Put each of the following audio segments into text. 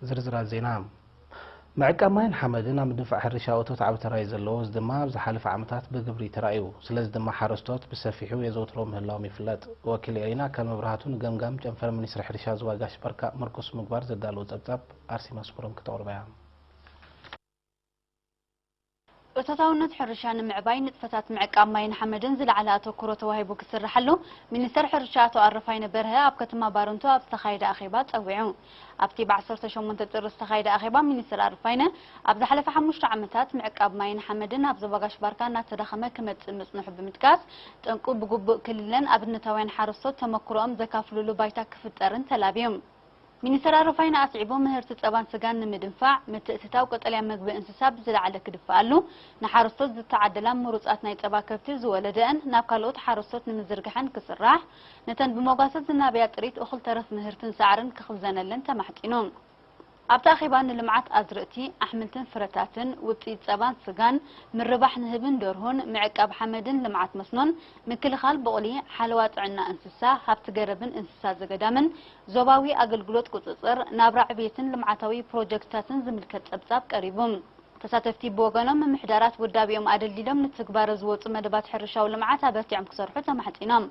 ዝርዝራት ዜና። ምዕቃብ ማይን ሓመድን ኣብ ምድንፋዕ ሕርሻ እቶት ዓቢ ተራ እዩ ዘለዎ። እዚ ድማ ኣብ ዝሓለፈ ዓመታት ብግብሪ ተራእዩ። ስለዚ ድማ ሓረስቶት ብሰፊሑ የዘውትሮ ምህላዎም ይፍለጥ። ወኪል ኤሪና ካብ መብራህቱ ንገምጋም ጨንፈር ሚኒስትሪ ሕርሻ ዞባ ጋሽ ባርካ ምርኩስ ምግባር ዘዳለወ ጸብጻብ ኣርሴማ ስፍሮም ክተቕርባ እያ። እቶታውነት ሕርሻ ንምዕባይ ንጥፈታት ምዕቃብ ማይን ሓመድን ዝለዓለ ኣተኩሮ ተዋሂቡ ክስርሓሉ ሚኒስተር ሕርሻ ኣቶ ኣረፋይነ በርሀ ኣብ ከተማ ባረንቱ ኣብ ዝተኻየደ ኣኼባ ጸዊዑ። ኣብቲ ብ ዓሰርተ ሸሞንተ ጥሪ ዝተኻየደ ኣኼባ ሚኒስተር ኣረፋይነ ኣብ ዝሓለፈ ሓሙሽተ ዓመታት ምዕቃብ ማይን ሓመድን ኣብ ዞባ ጋሽ ባርካ እናተዳኸመ ክመጽእ ምጽንሑ ብምጥቃስ፣ ጠንቁ ብግቡእ ክልለን ኣብነታውያን ሓረስቶት ተመኩሮኦም ዘካፍሉሉ ባይታ ክፍጠርን ተላብዩ። ሚኒስተር ኣረፋይነ ኣስዒቡ፣ ምህርቲ ጸባን ስጋን ንምድንፋዕ፣ ምትእትታው ቀጠልያ መግቢ እንስሳ ብዝለዓለ ክድፍኣሉ፣ ንሓረስቶት ዝተዓደላ ምሩጻት ናይ ጸባ ከብቲ ዝወለደአን ናብ ካልኦት ሓረስቶት ንምዝርግሐን ክስራሕ፣ ነተን ብመጓሰ ዝናብያ ጥሪት እኹል ተረፍ ምህርትን ሳዕርን ክኽዘነለን ተማሕጺኑ። ኣብቲ ኣኼባ ንልምዓት ኣዝርእቲ፣ ኣሕምልትን ፍረታትን፣ ውጽኢት ጸባን ስጋን፣ ምርባሕ ንህብን ደርሁን፣ ምዕቃብ ሓመድን ልምዓት መስኖን፣ ምክልኻል ቡቕሊ፣ ሓለዋ ጥዕና እንስሳ፣ ሃብቲ ገረብን እንስሳ ዘገዳምን፣ ዞባዊ ኣገልግሎት ቁጽጽር፣ ናብራ ዕብየትን ልምዓታዊ ፕሮጀክትታትን ዝምልከት ጸብጻብ ቀሪቡ። ተሳተፍቲ ብወገኖም፣ ምምሕዳራት ውዳቤኦም ኣደልዲሎም ንትግባረ ዝወጹ መደባት ሕርሻዊ ልምዓት ኣበርቲዖም ክሰርሑ ተማሕጺኖም።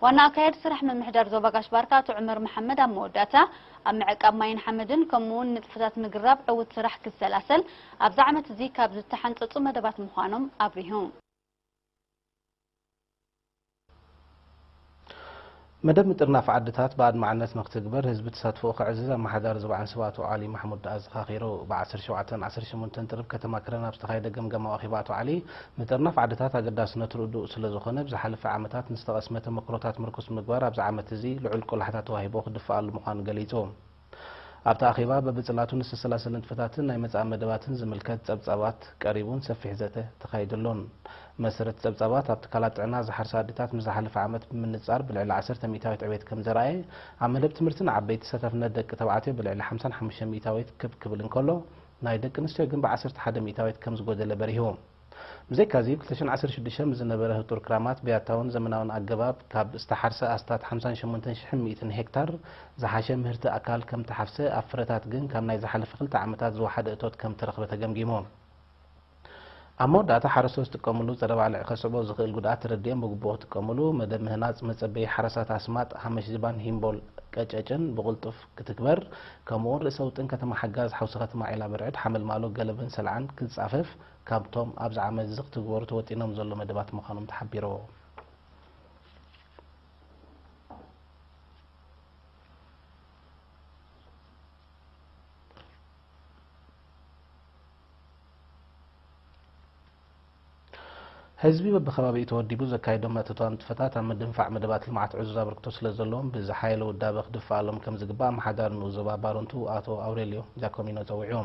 ዋና ኣካያዲ ስራሕ ምምሕዳር ዞባ ጋሽ ባርካ ኣቶ ዑመር መሓመድ ኣብ መወዳእታ፣ ኣብ ምዕቃብ ማይን ሓመድን ከምኡ'ውን ንጥፈታት ምግራብ ዕዉት ስራሕ ክሰላሰል ኣብዚ ዓመት እዚ ካብ ዝተሓንጸጹ መደባት ምዃኖም ኣብሪሁ። መደብ ምጥርናፍ ዓድታት ብኣድማዕነት ንክትግበር ህዝቢ ተሳትፎኡ ከዕዝዝ ኣመሓዳሪ ዞባ ዓንሰባ ኣቶ ዓሊ ማሕሙድ ኣዘኻኺሩ። ብ ዓሰርተ ሸውዓተን ዓሰርተ ሸሞንተን ጥሪ ኣብ ከተማ ከረን ኣብ ዝተኻየደ ገምጋማዊ ኣኼባ ኣቶ ዓሊ፣ ምጥርናፍ ዓድታት ኣገዳስነቱ ርዱእ ስለ ዝኾነ፣ ብዝሓለፈ ዓመታት ንዝተቐስመ ተመክሮታት ምርኩስ ብምግባር ኣብዚ ዓመት እዚ ልዑል ቆላሕታ ተዋሂቦ ክድፍኣሉ ምዃኑ ገሊጹ። ኣብቲ ኣኼባ በብጽላቱ ንዝተሰላሰለ ንጥፈታትን ናይ መጻኢ መደባትን ዝምልከት ጸብጻባት ቀሪቡን ሰፊሕ ዘተ ተኻይድሉን። መሰረት ጸብጻባት፣ ኣብ ትካላት ጥዕና ዝሓርሳ ኣዴታት ምስ ዝሓለፈ ዓመት ብምንጻር ብልዕሊ ዓሰርተ ሚእታዊት ዕቤት ከም ዘርኣየ፣ ኣብ መደብ ትምህርቲ ንዓበይቲ ተሳታፍነት ደቂ ተባዕትዮ ብልዕሊ ሓምሳን ሓሙሽተ ሚእታዊት ክብ ክብል እንከሎ፣ ናይ ደቂ ኣንስትዮ ግን ብ ዓሰርተ ሓደ ሚእታዊት ከም ዝጎደለ በሪሁ። ብዘይካዚ፣ ኣብ ክልተ ሽሕን ዓሰርተ ሽዱሽተን ብዝነበረ ህጡር ክራማት ብያታውን ዘመናውን ኣገባብ ካብ ዝተሓርሰ ኣስታት ሓምሳን ሸሞንተን ሽሕን ሚእትን ሄክታር ዝሓሸ ምህርቲ ኣካል ከም ተሓፍሰ፣ ኣብ ፍረታት ግን ካብ ናይ ዝሓለፈ ክልተ ዓመታት ዝወሓደ እቶት ከም ተረኽበ ተገምጊሙ። ኣብ መወዳእታ፣ ሓረስቶት ዝጥቀምሉ ጸረ ባዕልዕ ከስዕቦ ዝኽእል ጉድኣት ተረዲኦም ብግቡእ ክጥቀምሉ፣ መደብ ምህናጽ መጸበዪ ሓረሳት ኣስማጥ፣ ሃመሽ ዝባን፣ ሂምቦል፣ ቀጨጭን ብቕልጡፍ ክትግበር፣ ከምኡ'ውን ርእሰ ውጥን ከተማ ሓጋዝ ሓውሲ ከተማ ዒላ በርዕድ፣ ሓመልማሎ፣ ገለብን ሰልዓን ክጻፈፍ፣ ካብቶም ኣብዚ ዓመት እዚ ክትግበሩ ተወጢኖም ዘሎ መደባት ምዃኖም ተሓቢሩ። ህዝቢ በብከባቢኡ ተወዲቡ ዘካይዶም መእተታዊ ንጥፈታት ኣብ ምድንፋዕ መደባት ልምዓት ዕዙዝ ኣበርክቶ ስለ ዘለዎም፣ ብዝሓየለ ውዳበ ክድፈኣሎም ከም ዝግባእ ኣመሓዳሪ ንኡስ ዞባ ባረንቱ ኣቶ ኣውሬልዮ ጃኮሚኖ ጸዊዑ።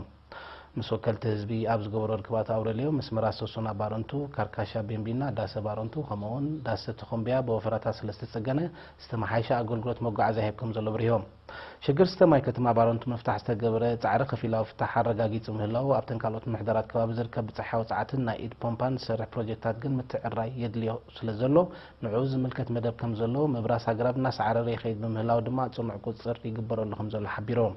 ምስ ወከልቲ ህዝቢ ኣብ ዝገበሮ ርክብ ኣቶ ኣውሬልዮ፣ ምስ መራሕቲ ሶሶና ባረንቱ፣ ካርካሻ ቤምቢና፣ ዳሰ ባረንቱ፣ ከምኡ'ውን ዳሰ ተኾምቢያ ብወፈራታት ስለ ዝተጸገነ፣ ዝተመሓየሸ ኣገልግሎት መጓዓዝያ ይህብ ከም ዘሎ ኣብሪሆም። ሽግር ስተ ማይ ከተማ ባረንቱ ንምፍታሕ ዝተገብረ ጻዕሪ ከፊላዊ ፍታሕ ኣረጋጊጹ ምህላዉ፣ ኣብተን ካልኦት ምምሕዳራት ከባቢ ዝርከብ ብጸሓያዊ ጸዓትን ናይ ኢድ ፖምፓን ዝሰርሕ ፕሮጀክታት ግን ምትዕርራይ የድልዮ ስለ ዘሎ፣ ንዕኡ ዝምልከት መደብ ከም ዘሎ፣ ምብራስ ኣግራብ እናሰዓረረ ይኸይድ ብምህላዉ ድማ ጽኑዕ ቁጽጽር ይግበረሉ ከም ዘሎ ሓቢሮም።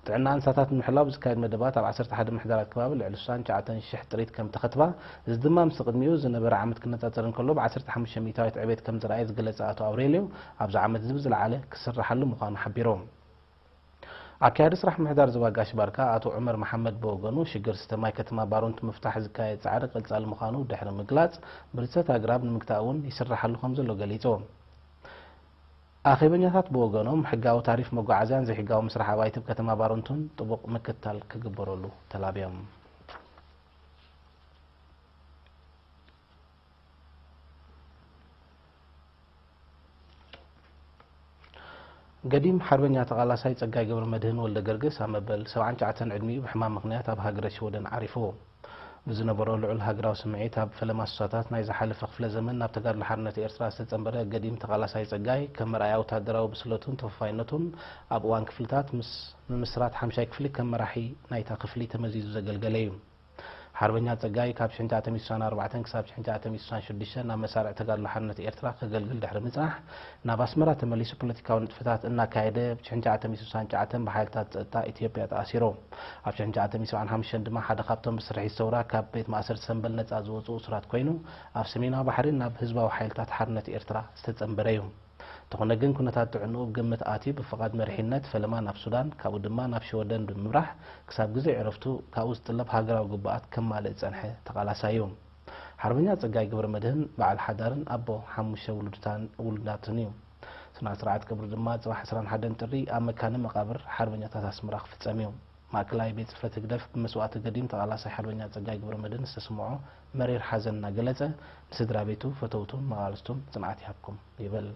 ጥዕና እንስሳታት ንምሕላው ብዝካየድ መደባት ኣብ ዓሰርተ ሓደ ምሕዳራት ከባቢ ልዕሊ ስሳን ትሽዓተን ሽሕ ጥሪት ከም ተኸትባ፣ እዚ ድማ ምስ ቅድሚኡ ዝነበረ ዓመት ክነጻጸር እንከሎ ብ ዓሰርተ ሓሙሽተ ሚእታዊት ዕቤት ከም ዝረኣየ ዝገለጸ ኣቶ ኣውሬልዮ፣ ኣብዚ ዓመት እዚ ብዝለዓለ ክስራሓሉ ምዃኑ ሓቢሩ። ኣካያዲ ስራሕ ምሕዳር ዞባ ጋሽ ባርካ ኣቶ ዑመር መሓመድ ብወገኑ፣ ሽግር ስተ ማይ ከተማ ባረንቱ ንምፍታሕ ዝካየድ ጻዕሪ ቀጻሊ ምዃኑ ድሕሪ ምግላጽ፣ ብርሰት ኣግራብ ንምግታእ እውን ይስራሓሉ ከም ዘሎ ገሊጹ። ኣኼበኛታት ብወገኖም፣ ሕጋዊ ታሪፍ መጓዓዝያን ዘይሕጋዊ ምስራሕ ኣባይቲ ኣብ ከተማ ባረንቱን ጥቡቕ ምክትታል ክግበረሉ ተላብዮም። ገዲም ሓርበኛ ተቓላሳይ ጸጋይ ገብረመድህን ወልደገርግስ ኣብ መበል ሰብዓን ትሽዓተን ዕድሚኡ ብሕማም ምኽንያት ኣብ ሃገረ ሽወደን ዓሪፉ። ብዝነበሮ ልዑል ሃገራዊ ስምዒት፣ ኣብ ፈለማ ሱሳታት ናይ ዝሓለፈ ክፍለ ዘመን ናብ ተጋድሎ ሓርነት ኤርትራ ዝተጸንበረ ገዲም ተቓላሳይ ጸጋይ፣ ከም መርኣያ ወታደራዊ ብስለቱን ተወፋይነቱን፣ ኣብ እዋን ክፍልታት ምስ ምምስራት ሓምሻይ ክፍሊ ከም መራሒ ናይታ ክፍሊ ተመዚዙ ዘገልገለ እዩ። ሓርበኛ ጸጋይ ካብ ሽሕን ትሽዓተ ሚእትን ስሳን ኣርባዕተን ክሳብ ሽሕን ትሽዓተ ሚእትን ስሳን ሽዱሽተን ናብ መሳርዕ ተጋድሎ ሓርነት ኤርትራ ከገልግል ድሕሪ ምጽናሕ፣ ናብ ኣስመራ ተመሊሱ ፖለቲካዊ ንጥፈታት እናካየደ፣ ብ ሽሕን ትሽዓተ ሚእትን ስሳን ትሽዓተን ብሓይልታት ጸጥታ ኢትዮጵያ ተኣሲሩ። ኣብ ሽሕን ትሽዓተ ሚእትን ሰብዓን ሓሙሽተን ድማ ሓደ ካብቶም ብስርሒት ሰውራ ካብ ቤት ማእሰርቲ ሰምበል ነጻ ዝወጹ እሱራት ኮይኑ፣ ኣብ ሰሜናዊ ባሕሪ ናብ ህዝባዊ ሓይልታት ሓርነት ኤርትራ ዝተጸንበረ እዩ። እንተኾነ ግን፣ ኩነታት ጥዕንኡ ብግምት ኣትዩ፣ ብፍቓድ መሪሕነት ፈለማ ናብ ሱዳን፣ ካብኡ ድማ ናብ ሽወደን ብምምራሕ፣ ክሳብ ግዜ ዕረፍቱ ካብኡ ዝጥለብ ሃገራዊ ግቡኣት ከማልእ ዝጸንሐ ተቓላሳይ እዩ። ሓርበኛ ጸጋይ ገብረመድህን በዓል ሓዳርን ኣቦ ሓሙሽተ ውሉድታን-፣ ውሉዳትን እዩ። ስነ ስርዓት ቀብሩ ድማ ጽባሕ ዕስራን ሓደን ጥሪ ኣብ መካነ መቓብር ሓርበኛታት ኣስመራ ክፍጸም እዩ። ማእከላይ ቤት ጽሕፈት ህግደፍ ብመስዋእቲ ገዲም ተቓላሳይ ሓርበኛ ጸጋይ ገብረመድህን ዝተሰምዖ መሪር ሓዘን እናገለጸ፣ ንስድራ ቤቱ፣ ፈተውቱን መቓልስቱን ጽንዓት ይሃብኩም ይብል።